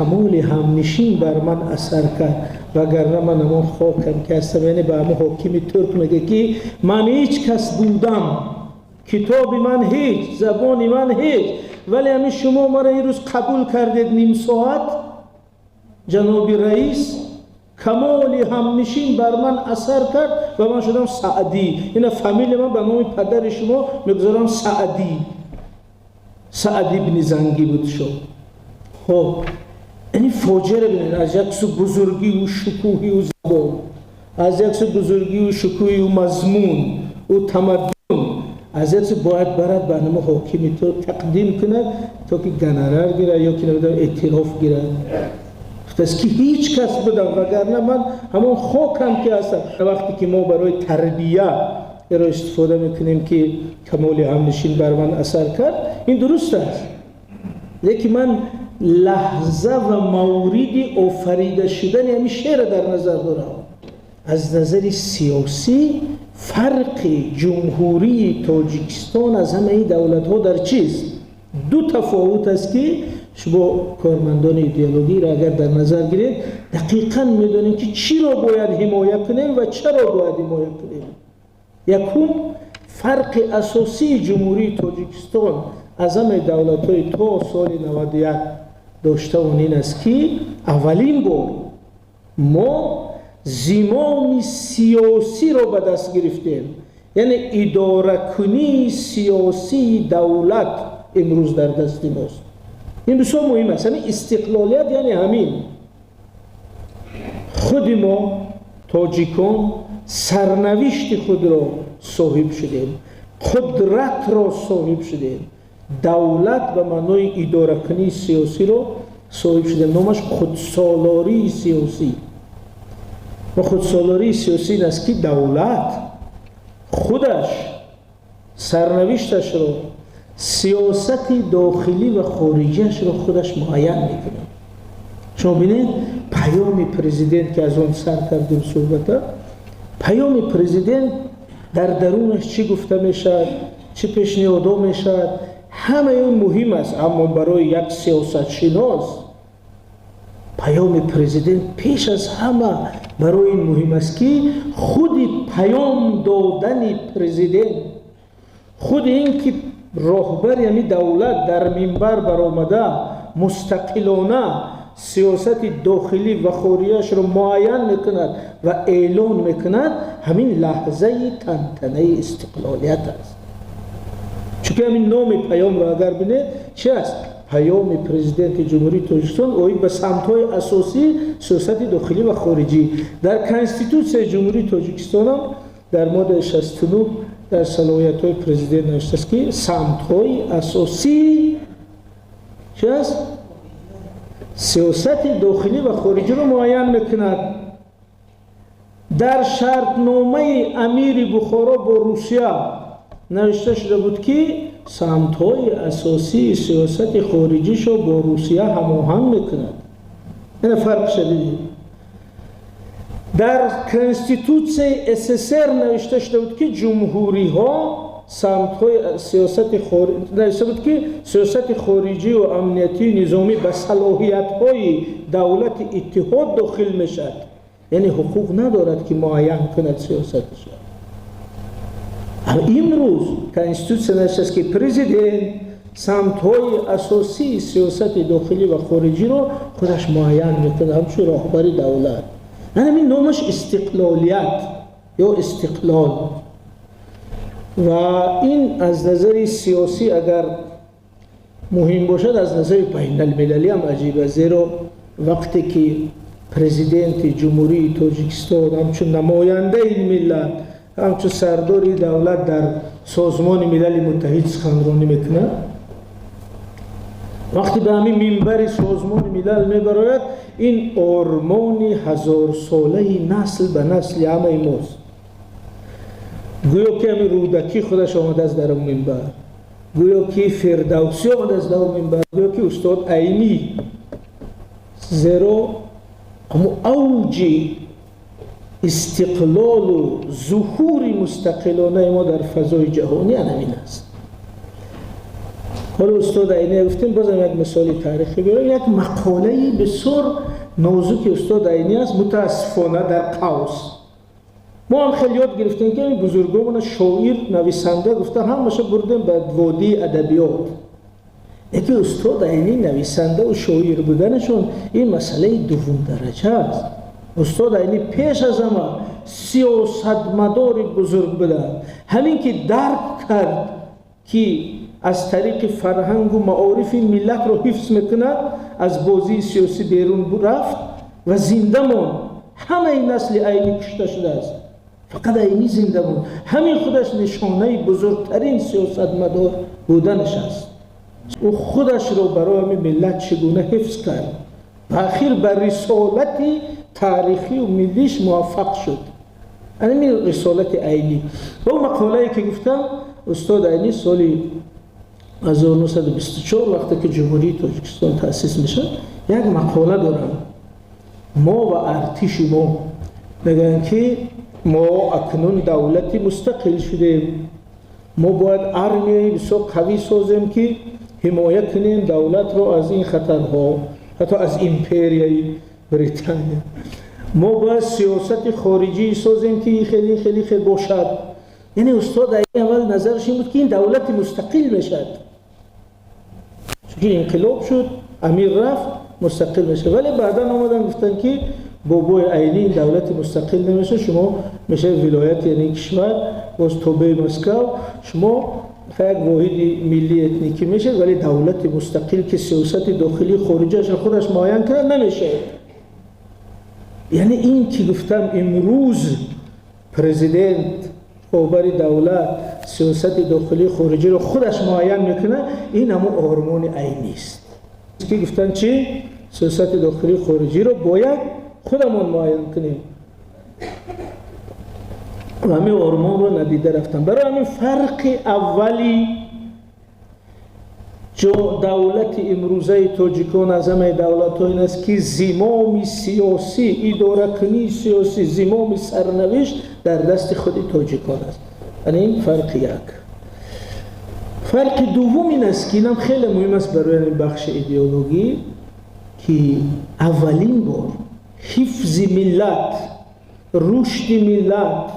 Камоли ҳамнишин бар ман асар кард, вагарна ман ҳамон хокам ки ҳастам. Яъне ба ҳамон ҳокими турк мегӯяд, ки ман ҳеҷ кас будам, китоби ман ҳеҷ, забони ман ҳеҷ, вале ҳамин шумо маро ин рӯз қабул кардед ним соат, ҷаноби раис, камоли ҳамнишин бар ман асар кард ва ман шудам Саъдӣ. Ина фамилия ман ба номи падари шумо мегузорам Саъдӣ. Саъд ибни Зангӣ буд шо. Хоб, ини фоҷиаро бинед: аз як су бузургию шукӯҳию забон, аз як су бузургию шукӯҳию мазмун ӯ тамаддун, аз як су бояд барад ба намо ҳокими ту тақдим кунад, то ки гонорар гирад ё ки намедонам эътироф гирад. Гуфтааст, ки ҳеҷ кас будам, вагарна ман ҳамон хокам ки ҳастам. Вақте ки мо барои тарбия иро истифода мекунем, ки камоли ҳамнишин бар ман асар кард, ин дуруст аст, лекин ман лаҳза ва мавриди офарида шудани ҳамин шеъра дар назар дорам. Аз назари сиёсӣ фарқи Ҷумҳурии Тоҷикистон аз ҳамаи давлатҳо дар чист? Ду тафовут аст, ки шумо кормандони идеологиро агар дар назар гиред, дақиқан медонем, ки чиро бояд ҳимоя кунем ва чаро бояд ҳимоя кунем. Якум, фарқи асосии Ҷумҳурии Тоҷикистон аз ҳамаи давлатҳои то соли 91 дошта он ин аст, ки аввалин бор мо зимоми сиёсиро ба даст гирифтем, яъне идоракунии сиёсии давлат имрӯз дар дасти мост. Ин бисёр муҳим аст. Ҳамин истиқлолият, яъне ҳамин худи мо, тоҷикон, сарнавишти худро соҳиб шудем, қудратро соҳиб шудем, давлат ба маънои идоракунии сиёсиро соҳиб шудем. Номаш худсолории сиёсӣ. Ва худсолории сиёсӣ ин аст, ки давлат худаш сарнавишташро, сиёсати дохилӣ ва хориҷиашро худаш муайян мекунад. Шумо бинед, паёми президент, ки аз он сар кардем суҳбата, паёми президент дар дарунаш чӣ гуфта мешавад, чӣ пешниҳодҳо мешавад, ҳамаи он муҳим аст. Аммо барои як сиёсатшинос паёми президент пеш аз ҳама барои ин муҳим аст, ки худи паём додани президент, худи ин ки роҳбари ҳамин давлат дар минбар баромада, мустақилона сиёсати дохилӣ ва хориҷиашро муайян мекунад ва эълон мекунад, ҳамин лаҳзаи тантанаи истиқлолият аст. Чунки ҳамин номи паёмро агар бинед, чи аст? Паёми Президенти Ҷумҳурии Тоҷикистон оид ба самтҳои асосии сиёсати дохилӣ ва хориҷӣ. Дар Конститутсияи Ҷумҳурии Тоҷикистонам дар моддаи 69 дар салоҳиятҳои президент навиштааст, ки самтҳои асосии чи аст? Сиёсати дохилӣ ва хориҷиро муайян мекунад. Дар шартномаи амири Бухоро бо Русия навишта шуда буд, ки самтҳои асосии сиёсати хориҷишо бо Русия ҳамоҳанг мекунад. Ина фарқша дидед. Дар Конститутсияи СССР навишта шуда буд, ки ҷумҳуриҳо самтҳои сиёсати, навишта буд, ки сиёсати хориҷию амниятию низомӣ ба салоҳиятҳои давлати иттиҳод дохил мешавад, яъне ҳуқуқ надорад, ки муайян кунад сиёсаташро. Имрӯз Конститутсия навиштааст, ки президент самтҳои асосии сиёсати дохилӣ ва хориҷиро худаш муайян мекунад ҳамчун роҳбари давлат. Ҳамин номаш истиқлолият ё истиқлол. Ва ин аз назари сиёсӣ агар муҳим бошад, аз назари байналмилалӣ ҳам аҷиб аст, зеро вақте ки президенти Ҷумҳурии Тоҷикистон ҳамчун намояндаи миллат, ҳамчун сардори давлат дар Созмони Милали Муттаҳид суханронӣ мекунад, вақте ба ҳамин минбари Созмони Милал мебарояд, ин ормони ҳазорсолаи насл ба насли ҳамаи мост. Гӯё ки ҳамин Рӯдакӣ худаш омадааст дар он минбар, гӯё ки Фирдавсӣ омадааст дар он минбар, гӯё ки устод Айнӣ, зеро ҳамо авҷи истиқлолу зуҳури мустақилонаи мо дар фазои ҷаҳонӣ ҳамин аст. ҳоло устод Айнӣ гуфтем, бозам як мисоли таърихӣ биёрем. Як мақолаи бисёр нозуки устод Айнӣ аст, мутаассифона дар қавс. Мо ҳам хеле ёд гирифтем, ки бузургомона шоир, нависанда гуфта ҳамаша бурдем ба водии адабиёт. Яке устод Айнӣ нависандаву шоир буданашон ин масъалаи дуввумдараҷа аст. Устод Айнӣ пеш аз ҳама сиёсатмадори бузург буданд. Ҳамин ки дарк кард, ки аз тариқи фарҳангу маориф ин миллатро ҳифз мекунад, аз бозии сиёсӣ берун рафт ва зинда монд. Ҳамаи насли Айнӣ кушта шудааст, фақат Айнӣ зинда монд. Ҳамин худаш нишонаи бузургтарин сиёсатмадор буданаш аст. Ӯ худашро барои ҳамин миллат чӣ гуна ҳифз кард ва ахир ба рисолати таърихию миллиш муваффақ шуд. Ҳамин рисолати Айнӣ. Ва мақолае ки гуфтам, устод Айнӣ соли 1924, вақте ки Ҷумҳурии Тоҷикистон таъсис мешавад, як мақола дорам. Мо ва артиши мо мегӯянд, ки мо акнун давлати мустақил шудем, мо бояд армияи бисёр қавӣ созем, ки ҳимоя кунем давлатро аз ин хатарҳо, ҳатто аз империяи Британия. Мо бояд сиёсати хориҷӣ созем, ки хеле хеле хел бошад. Яъне устод Айнӣ аввал назараш ин буд, ки ин давлати мустақил мешавад, чунки инқилоб шуд, амир рафт, мустақил мешавад. Вале баъдан омадан гуфтанд, ки бобои Айнӣ, ин давлати мустақил намешавад, шумо мешавад вилоят, яъне кишвар боз тобеи Москав, шумо як воҳиди миллӣ этникӣ мешавад, вале давлати мустақил, ки сиёсати дохилии хориҷиашро худаш муайян кунад, намешавад. Яъне ин ки гуфтам, имрӯз президент, роҳбари давлат сиёсати дохилии хориҷиро худаш муайян мекунад, ин ҳамун ормони Айнист, ки гуфтанд чӣ? Сиёсати дохилии хориҷиро бояд худамон муайян кунем. Ва ҳамин ормонро надида рафтам. Барои ҳамин фарқи аввали давлати имрӯзаи тоҷикон аз ҳамаи давлатҳо ин аст, ки зимоми сиёсӣ, идоракунии сиёсӣ, зимоми сарнавишт дар дасти худи тоҷикон аст. Ана ин фарқи як. Фарқи дуввум ин аст, ки инам хеле муҳим аст барои ин бахши идеологӣ, ки аввалин бор ҳифзи миллат, рушди миллат,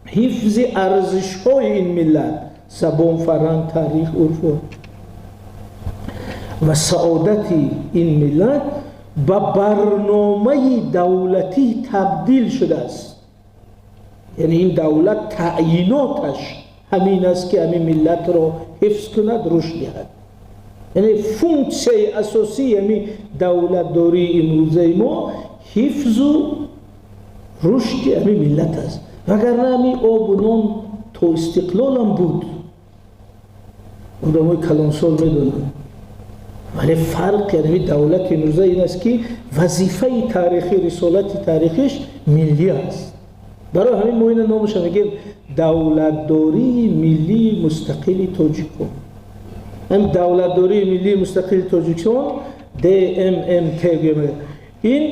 ҳифзи арзишҳои ин миллат, забон, фарҳанг, таърих, урфу ва саодати ин миллат ба барномаи давлатӣ табдил шудааст. Яъне ин давлат таъйиноташ ҳамин аст, ки ҳамин миллатро ҳифз кунад, рушд диҳад. Яъне функсияи асосии ҳамин давлатдории имрӯзаи мо ҳифзу рушди ҳамин миллат аст. Вагарна ҳамин обу нон то истиқлолам буд, одамои калонсол медонанд. Вале фарқи ҳамин давлати имрӯза ин аст, ки вазифаи таърихӣ, рисолати таърихиш миллӣ аст. Барои ҳамин мо ина номаша мегӯем давлатдории миллии мустақили тоҷикон. Ҳамин давлатдории миллии мустақили тоҷикон, ДММТ гӯем, ин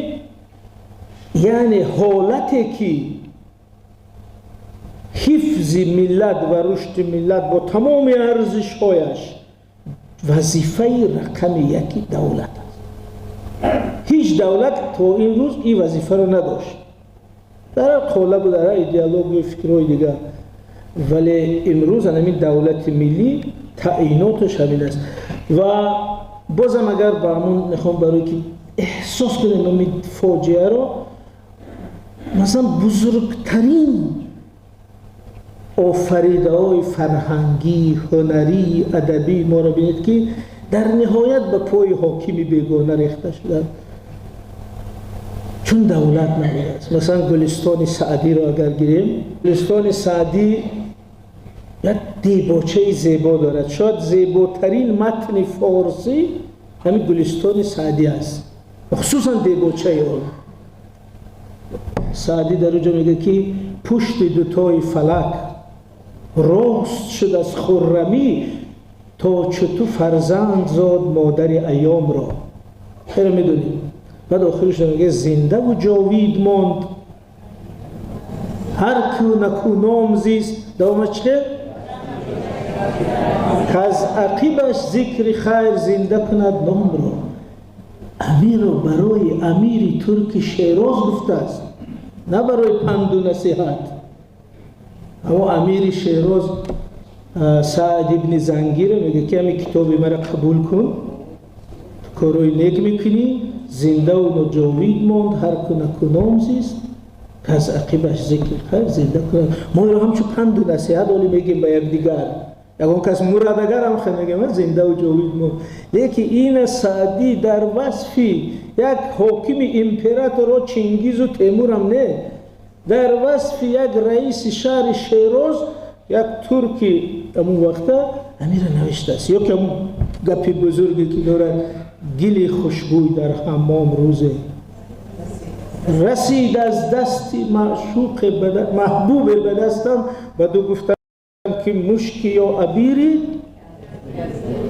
яъне ҳолате, ки ҳифзи миллат ва рушди миллат бо тамоми арзишҳояш вазифаи рақами яки давлат аст. Ҳеҷ давлат то ин рӯз ин вазифаро надошт, дар ҳар қолабу дар ҳар идеологию фикрҳои дигар. Вале имрӯз ҳамин давлати миллӣ таъйиноташ ҳамин аст. Ва бозам агар ба ҳамун мехоҳам, барое ки эҳсос кунем ҳамин фоҷиаро, масалан, бузургтарин офаридаҳои фарҳангӣ, ҳунарӣ, адабии моро бинед, ки дар ниҳоят ба пои ҳокими бегона рехта шуданд, чун давлат набудааст. Масалан, Гулистони Саъдиро агар гирем, Гулистони Саъдӣ як дебочаи зебо дорад. Шояд зеботарин матни форсӣ ҳамин Гулистони Саъдӣ аст, хусусан дебочаи он. Саъдӣ дар оҷо мегӯяд, ки пушти дутои фалак рост шуд аз хуррамӣ, то чу ту фарзанд зод модари айёмро. Хеле медонем. Баъд охираш мегӯяд: зиндаву ҷовид монд ҳар ку наку ном зист. Давомаш чӣ? Каз ақибаш зикри хайр зинда кунад номро. Амирро барои амири турки Шероз гуфтааст, на барои панду насиҳат. Аммо амири Шероз Саад ибни Зангиро мегӯяд, ки ҳамин китоби мара қабул кун, ту корҳои нек мекунӣ, зиндаву ҷовид монд ҳар ку накуном зист, каз ақибаш зикри хайр зинда кунад. Мо иро ҳамчун панду насиҳат олӣ мегӯем ба якдигар. Ягон кас мурад агар ҳам хел мегӯем, зиндаву ҷовид монд. Лекин ина Саъдӣ дар васфи як ҳокими императоро Чингизу Темурам не, дар васфи як раиси шаҳри Шероз, як турки ҳамун вақта, амира навиштааст. Ё ки ҳамун гапи бузурге, ки дорад: гили хушбӯй дар ҳаммом рӯзе расид аз дасти маъшуқе маҳбубе ба дастам, ба ду гуфтам, ки мушки ё абири,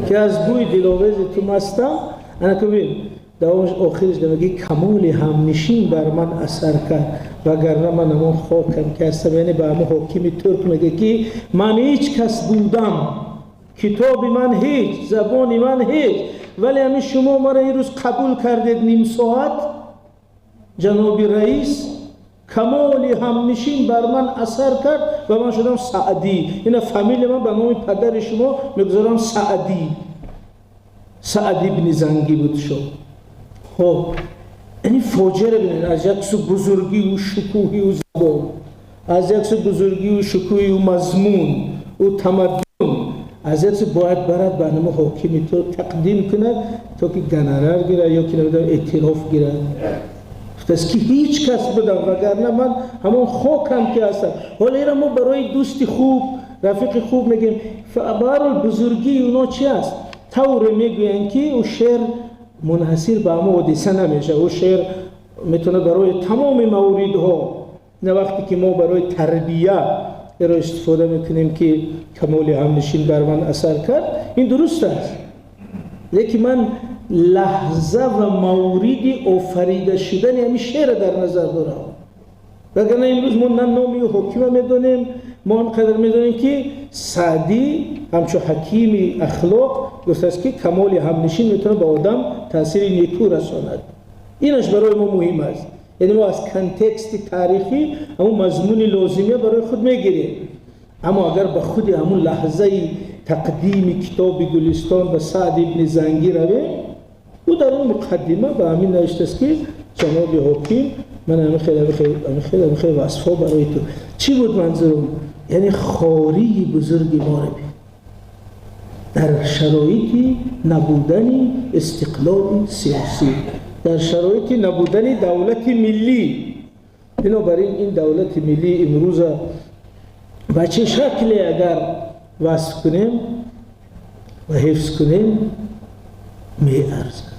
ки аз бӯи диловези ту мастам. Ана ку бин, давомаш, охириш мегӯи: камоли ҳамнишин бар ман асар кард, вагарна ман ҳамон хокам, ки ҳастам. Яъне ба ҳамон ҳокими турк мегӯяд, ки ман ҳеҷ кас будам, китоби ман ҳеҷ, забони ман ҳеҷ, вале ҳамин шумо маро ин рӯз қабул кардед ним соат, ҷаноби раис, камоли ҳамнишин бар ман асар кард ва ман шудам Саъдӣ. Ина фамилия ман ба номи падари шумо мегузорам, Саъдӣ. Саад ибни Зангӣ буд шо. Хоб, яъне фоҷиаро бинед: аз як су бузургию шукӯҳию забон, аз як су бузургию шукӯҳию мазмун ӯ тамаддун, аз як су бояд барад ба намо ҳокими ту тақдим кунад, то ки гонорар гирад ё ки намедонам эътироф гирад. Гуфтааст, ки ҳеҷ кас будам, вагарна ман ҳамон хокам, ки ҳастам. Ҳоло ира мо барои дӯсти хуб, рафиқи хуб мегӯем. Баҳарҳол, бузургии оно чи аст? Тавре мегӯянд, ки ӯ шеър мунҳасир ба ҳамон ҳодиса намешавад, ӯ шеър метавонад барои тамоми мавридҳо. На вақте ки мо барои тарбия иро истифода мекунем, ки камоли ҳамнишин бар ман асар кард, ин дуруст аст, лекин ман лаҳза ва мавриди офарида шудани ҳамин шеъра дар назар дорам. Вагарна имрӯз мо на номи ҳокима медонем, мо ҳам қадар медонем, ки Саъдӣ ҳамчун ҳакими ахлоқ гуфтааст, ки камоли ҳамнишин метавонад ба одам таъсири некӯ расонад. Инаш барои мо муҳим аст. Яъне мо аз контексти таърихӣ ҳамун мазмуни лозимия барои худ мегирем. Аммо агар ба худи ҳамун лаҳзаи тақдими китоби Гулистон ба Саъд ибни Зангӣ равем, ӯ дар он муқаддима ба ҳамин навиштааст, ки ҷаноби ҳоким, ман ҳамин хел, ҳамин хел, ҳамин хел, ҳамин хел васфҳо барои ту. Чӣ буд манзурум? Яъне хории бузурги моро бин дар шароити набудани истиқлоли сиёсӣ, дар шароити набудани давлати миллӣ. Бинобар ин, ин давлати миллӣ имрӯза ба чӣ шакле агар васф кунем ва ҳифз кунем, меарзад.